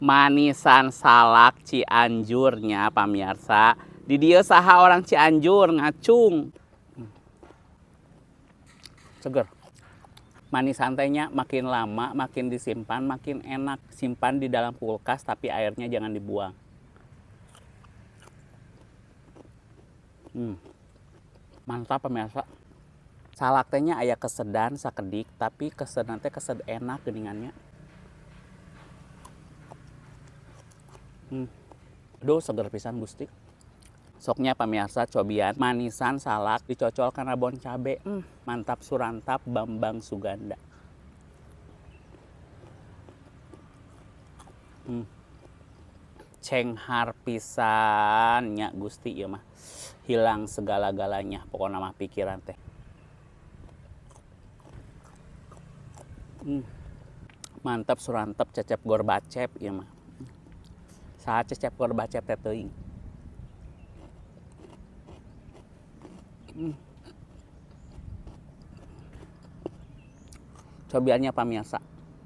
Manisan salak Cianjurnya pamirsa. Di dieu saha orang Cianjur ngacung. Seger. Manisan teh nya makin lama makin disimpan makin enak. Simpan di dalam kulkas tapi airnya jangan dibuang. Mantap pemirsa. Salak teh nya aya kesedan sakedik tapi kesedan teh kesed enak geuningannya. Aduh seger pisan Gusti. Soknya pemirsa cobian manisan salak dicocol kana bon cabe. Mantap surantap Bambang Suganda. Cenghar pisan nya Gusti ieu mah. Hilang segala-galanya pokona mah pikiran teh. Mantap surantap Cecep Gorbacep ieu mah. Saha Cecep Gorbacep teh teuing. Cobiannya pamirsa.